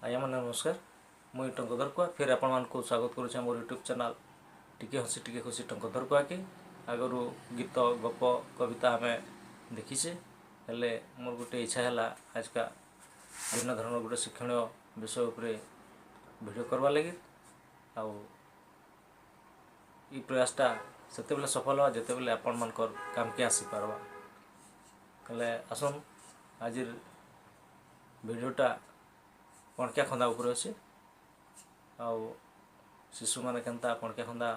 ଆଜ୍ଞାମାନେ ନମସ୍କାର। ମୁଇଁ ଟଙ୍କଧର କୁଆ ଫେର୍ ଆପଣମାନଙ୍କୁ ସ୍ୱାଗତ କରୁଛେ ମୋର ୟୁଟ୍ୟୁବ୍ ଚ୍ୟାନେଲ୍ ଟିକେ ହସି ଟିକେ ଖୁସି ଟଙ୍କଧର କୁଆକେ। ଆଗରୁ ଗୀତ, ଗପ, କବିତା ଆମେ ଦେଖିଛେ, ହେଲେ ମୋର ଗୋଟେ ଇଚ୍ଛା ହେଲା ଆଜକା ଭିନ୍ନ ଧରଣର ଗୋଟେ ଶିକ୍ଷଣୀୟ ବିଷୟ ଉପରେ ଭିଡ଼ିଓ କରବାର୍ ଲାଗି। ଆଉ ଇ ପ୍ରୟାସଟା ସେତେବେଲେ ସଫଳ ହେବା, ଯେତେବେଲେ ଆପଣମାନଙ୍କର କାମକେ ଆସିପାରବା। ହେଲେ ଆସନ୍, ଆଜିର ଭିଡ଼ିଓଟା ପଣକିଆ ଖନ୍ଦା ଉପରେ ଅଛି ଆଉ ଶିଶୁମାନେ କେନ୍ତା ପଣକିଆ ଖନ୍ଦା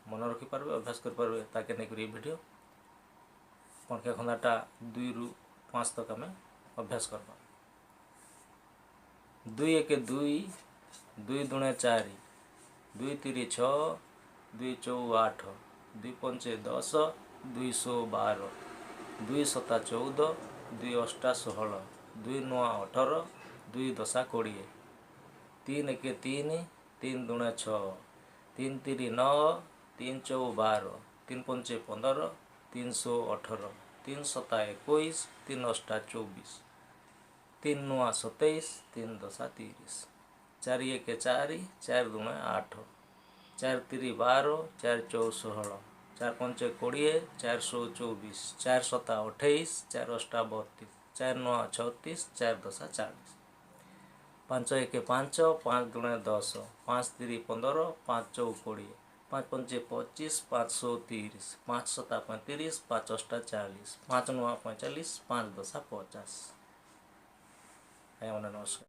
ମନେ ରଖିପାରିବେ, ଅଭ୍ୟାସ କରିପାରିବେ, ତାକେ ନେଇକରି ଏଇ ଭିଡ଼ିଓ। ପଣକିଆ ଖନ୍ଦାଟା 2ରୁ 5 ତକ୍ ଆମେ ଅଭ୍ୟାସ କରବା। 2 ଏକେ 2, 2 ଦୁଣେ 4, 2 ତିରି 6, 2 ଚଉ 8, 2 ପଞ୍ଚେ 10, 2 ଷୋ 12, 2 ସତା 14, 2 ଅଷ୍ଟା 16, 2 ନୂଆ 18, 2 ଦଶା 20। 3 ଏକେ 3, 3 ଦୁଣେ 6, 3 ତିରି 9, 3 ଚଉ 12, 3 ପଞ୍ଚେ 15, 3 ଷୋ 18, 3 ସତା 21, 3 ଅଷ୍ଟା 24, 3 ନୂଆ 27, 3 ଦଶା 30। 4 ଏକେ 4, 4 ଦୁଣେ 8, 4 ତିରି 12, 4 ଚଉ 16, 4 ପଞ୍ଚେ 20, 4 ଷୋ 24, 4 ସତା 28, 4 ଅଷ୍ଟା 32, 4 ନୂଆ 36, 4 ଦଶା 40। 5 ଏକେ 5, 5 ଦୁଣେ 10, 5 ତିରି 15, 5 ଚଉ 20, 5 ପଞ୍ଚେ 25, 5 ଷୋ 30, 5 ସତା 35, 5 ଅଷ୍ଟା 40, 5 ନୂଆ 45, 5 ଦଶା 50। ଆଜ୍ଞା ମାନେ ନମସ୍କାର।